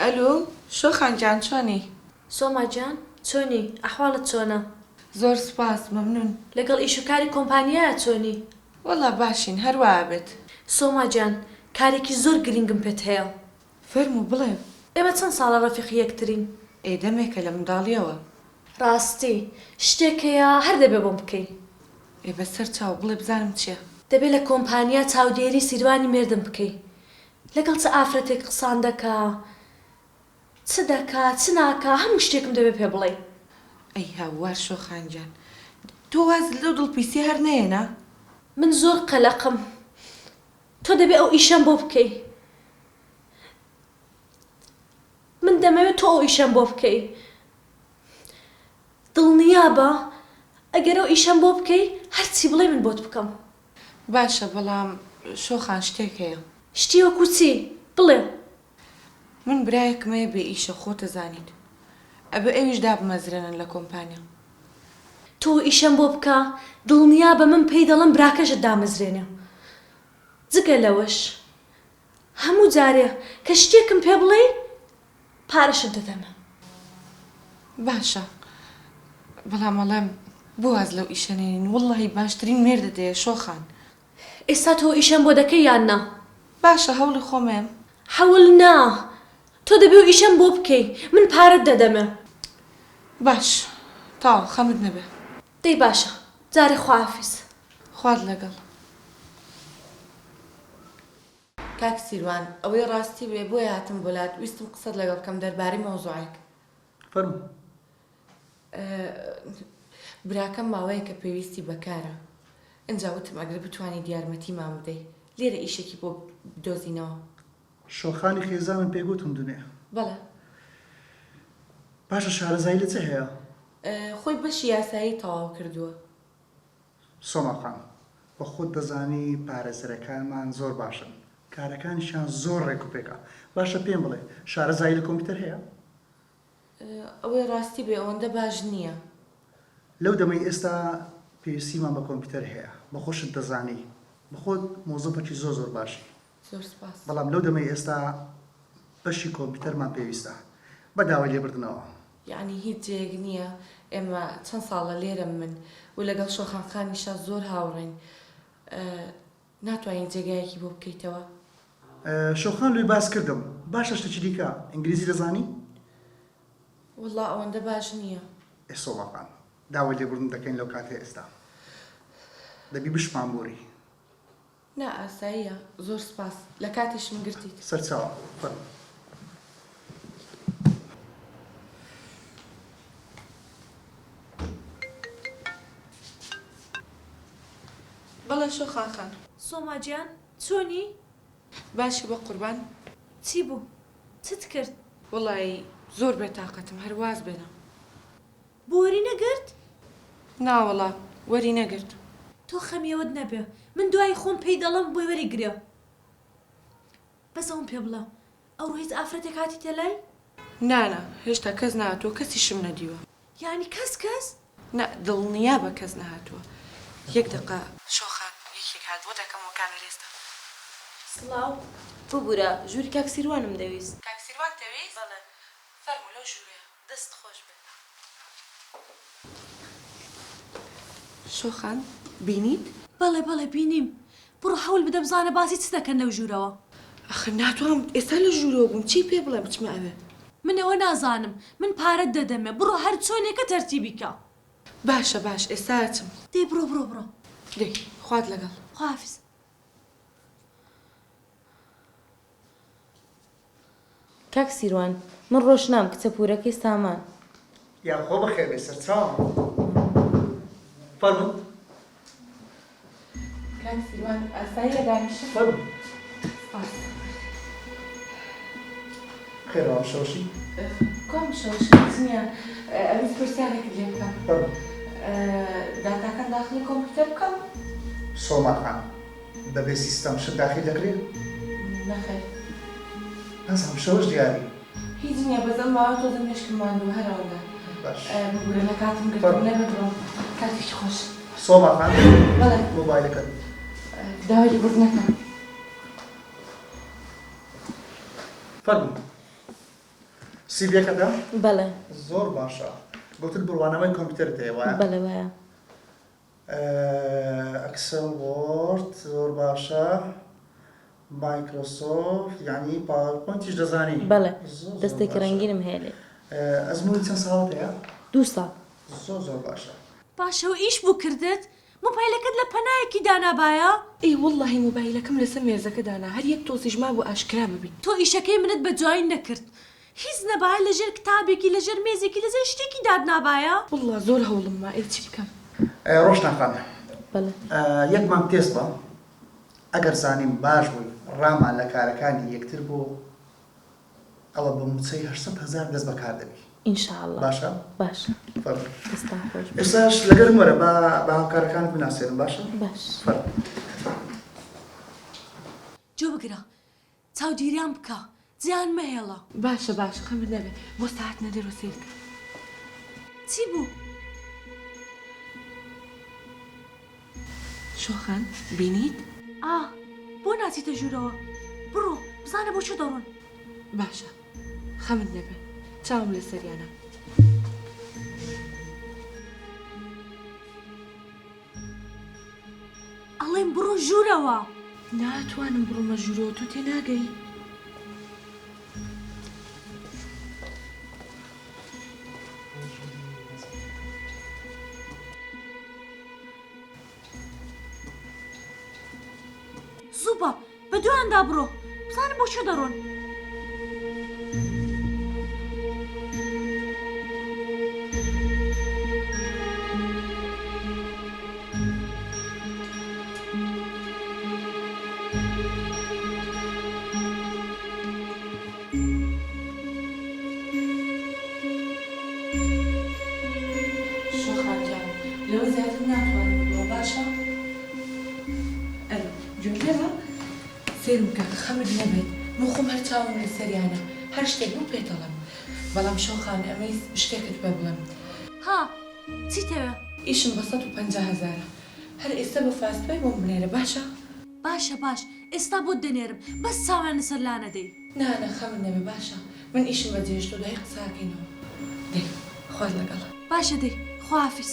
ئەلو شۆخان گیان چۆنی؟ سۆما گیان چۆنی ئەحواڵت چۆنە؟ زۆر سوپاس مەمنون. لەگەڵ ئیش و کاری کۆمپانیایا چۆنی؟ وەڵا باشین هەر وا ئەبێت. سۆما گیان کارێکی زۆر گرینگم پێت هەیە. فەرموو بڵێ. ئێمە چەند ساڵە ڕەفیقی یەکترین؟ ئێ دەمێکە لە منداڵیەوە. ڕاستی شتێک هەیە هەر دەبێ بۆم بکەی. ئێ بەسەر چاو بڵێ بزانم چیە؟ دەبێ لە کۆمپانیا چاودێری سیروانی مێردم بکەی لەگەڵ چ ئافرەتێک قسان دەکا چ دەکا چ ناکا هەموو شتێکم دەبێ پێ بڵێی. ئەی هاوار شۆخان گیان تۆ وازت لەو دڵ پیسیە هەر نەیەنا؟ من زۆر قەلەقم تۆ دەبێ ئەو ئیشەم بۆ بکەی من دەمەوێ تۆ ئەو ئیشەم بۆ بکەی دڵنیابە ئەگەر ئەو ئیشەم بۆ بکەی هەرچی بڵێی من بۆت بکەم. باشە بەڵام شۆخان شتێک هەیە. شتی وەکو چی؟ بڵێ. من برایەکم هەیە بێ ئیشە خۆت ئەزانیت ئەبێ ئەویش دابمەزرێنن لە کۆمپانیا. تۆ ئیشەم بۆ بکە دڵنیابە من پێی دەڵێم براکەشت دامەزرێنێ جگە لەوەش هەموو جارێ کە شتێکم پێ بڵێی پارەشت دەدەمە. باشە بەڵام ئەڵێم بۆ واز لەو ئیشە نێنین وەڵاهی باشترین مێردت هەیە شۆخان. ئێستا تۆ ئیشەم بۆ دەکەی یان نا؟ باشە هەوڵی خۆم ئەیەم. حەول نا تۆ دەبێ و ئیشەم بۆ بکەی من پارەت دەدەمێ. باش تەواو خەمت نەبێ. دەی باشە جارێ خواحافیز. خوات لەگەڵ. کاک سیروان ئەوەی ڕاستی بێ بۆیە هاتم بۆ لات ویستم قسەت لەگەڵ بکەم دەربارەی مەوزوعێک. فەرموو. براکەم ماوەیەکە پێویستی بە کارە ئنجا وتم ئەگەر بتوانیت یارمەتیمان بدەی لێرە ئیشێکی بۆ بدۆزینەوە. شۆخانی خێزانم پێ گوتم دونێ. بەڵێ. باشە شارەزایی لە چ هەیە؟ خۆی بەشی یاسایی تەواو کردووە. سۆما خان، بە خۆت دەزانی پارێزەرەکانمان زۆر باشن، کارەکانیشیان زۆر ڕێک و پێکە. باشە پێم بڵێ، شارەزایی لە کۆمپیوتەر هەیە؟ ئەوەی ڕاستی بێ ئەوەندە باش نییە. لەو دەمەی ئێستا پێویستیمان بە کۆمپیوتەر هەیە، بە خۆشت دەزانی، بە خۆت مۆزەفەکی زۆر زۆر باشی. زۆر سوپاس. بەڵام لەو دەمەی ئێستا بەشی کۆمپیوتەرمان پێویستە. بە داوای لێبردنەوە. یەعنی هیچ جێیەک نییە ئێمە چەند ساڵە لێرەم من و لەگەڵ شۆخان خانیشا زۆر هاوڕێین ناتوانی جێگایەکی بۆ بکەیتەوە؟ شۆخان لۆی باس کردم. باشە شتێکی دیکە ئینگلیزی دەزانی؟ وەڵا ئەوەندە باش نییە. ئێ سۆما خان داوای لێبوردن دەکەین لەو کاتەی ئێستا دەبی بشمان بوری. نا ئاساییە زۆر سوپاس لە کاتیشم گرتیت. سەرچاوە فەرموو. بەڵێ شۆخان خان. سۆما گیان چۆنی؟ باشی بەقوربان. چی بوو؟ چت کرد؟ وەڵایی زۆر بێتاقەتم هەر واز بێنە. بۆ وەری نەگرت؟ ناوەڵا وەری نەگرت. تۆ خەمی ئەوەت نەبێ من دوایی خۆم پێی دەڵێم بۆی وەری گرێ. بەس ئەوم پێ بڵێ ئەوڕۆ هیچ ئافرەتێک هاتیتە لای؟ نانا هێشتا کەس نەهاتووە کەسیشم نەدیوە. یانی کەس کەس؟ نا دڵنیابە کەس نەهاتووە. یەک دەقە شۆخان یەکێک هات بۆ دەکەمەوە کامێرە ئێستا. سڵاو ببورە ژووری کاک سیروانم دەویست. کاک سیروانت دەویست؟ بەڵێ. فەرموو لەو ژوورەیە. دەست خۆش بێت. شۆخان بینیت؟ بەڵێ بەڵێ بینیم. بڕۆ حەول بدە بزانە باسی چ دەکەن لەو ژوورەوە. ئەخر ناتوانم ئێستا لە ژوورەوە بووم چی پێ بڵێم بچمە ئەوێ. من ئەوە نازانم من پارەت دەدەمێ بڕۆ هەر چۆنێکە تەرتیبی کە. باشە باش ئێستا ئەچم. دەی بڕۆ بڕۆ بڕۆ. دەی خوات لەگەڵ. خواحافیز. کاک سیروان من ڕۆشنام کچە پورەکەی سامان. یاخوا بەخێربێی سەرچاوم فەرموو. کاک سیروان ئاساییە دانیشم؟ فەرموو. سپاس. خێرە وا مشەوەشی؟ کوا مشەوەشی هیچ نییە ئەویست پرسیارێکت لێ بکەم. فەرموو. داتاکان داخلی کۆمپیوتەر بکەم؟ سۆما خان بەبێ سیستەم شت داخیل دەکرێ؟ نەخێر. نازانم شەوەش دیاری. هیچ نیە بەس ئەم ماوە تۆزە مێشکم ماندووە هەر ئەوەندە. باش. ببورە لە کاتم گرتم نەبێ بڕۆم کاتێکی خۆش. سۆما خان. بەڵێ. مۆبایلەکەت. داوای لێبوردن ئەکەم. فەرموو. سیڤیەکەتە؟ بەڵێ. زۆر باشە. گوتت بڕوانامەی کۆمپیوتەرت هەیە وایە؟ بەڵێ وایە. Excel Word زۆر باشە. مایکرۆسۆفت یانی PowerPoint یش دەزانی؟ بەڵێ. دەستێکی ڕەنگینم هەیە لێی. ئەزموونی چەند ساڵت هەیە؟ دوو ساڵ. زۆر زۆر باشە. باشە و ئیش بوو کردت؟ مۆبایلەکەت لە پەنایەکی دانابایە؟ ئەی وەڵڵاهی مۆبایلەکەم لەسەر مێزەکە دانا هەر یەک تۆزیش مابوو ئاشکرا ببی. تۆ ئیشەکەی منت بە جوایی نەکرد هیچ نەبایە لە ژێر کتابێکی لە ژێر مێزێکی لە ژێر شتێکی داتنابایە. وەڵڵا زۆر هەوڵم ما ئەی چی بکەم. ڕۆشنا خان بەڵێ. یەک مانگ تێست بە ئەگەر زانیم باش بووی ڕامان لە کارەکانی یەکتر بوو ئەوە بە موچەی 800 هەزار دەست بەکار دەبی. ان شاء اللە. باشە؟ باشە. فەرموو. دەستتان خۆش بێت. ئێستاش لەگەرم وەرە با بە هاوکارەکانت بناسێنم باشە؟ باش. فەرموو. گوێ بگرە چاودیریان بکە جێیان مەهێڵە. باشە باشە خەمت نەبێ بۆ ساعەت نەدەرەوە سەیر کە. چی بوو؟ شۆخان بینیت؟ ئا بۆ ناچیتە ژوورەوە؟ بڕۆ بزانە بۆ کوێ دەڕۆن. باشە خەمت نەبێ چاوم لەسەریانە. ئەڵێم بڕۆ ژوورەوە. ناتوانم بڕۆمە ژوورەوە تۆ تێناگەی. زوو بە بە دوایاندا بڕۆ بزانە بۆ کوێ دەڕۆن. شۆخان گیان لەوە زیاتر ناتوانم بڕۆم باشە؟ ئەرێ گوێم لێبە سەیرم بکە خەمت نەبێت من خۆم هەر چاوم لەسەریانە هەر شتێک بوو پێت ئەڵێم بەڵام شۆخان ئەمەیست شتێکت پێ بڵێم. ها چیتەوێ؟ ئیشم بە 150 هەزارە هەر ئێستا بە FastPay بۆم بنێرە باشە؟ باشە باش ئێستا بۆت دەنێرم بەس چاویان لەسەر لانەدەی. نا نا خەمت نەبێ باشە من ئیشم بەجێهێشتوە دوایی قسە ئەکەینەوە دەی خوات لەگەڵ. باشە دەی خواحافیز.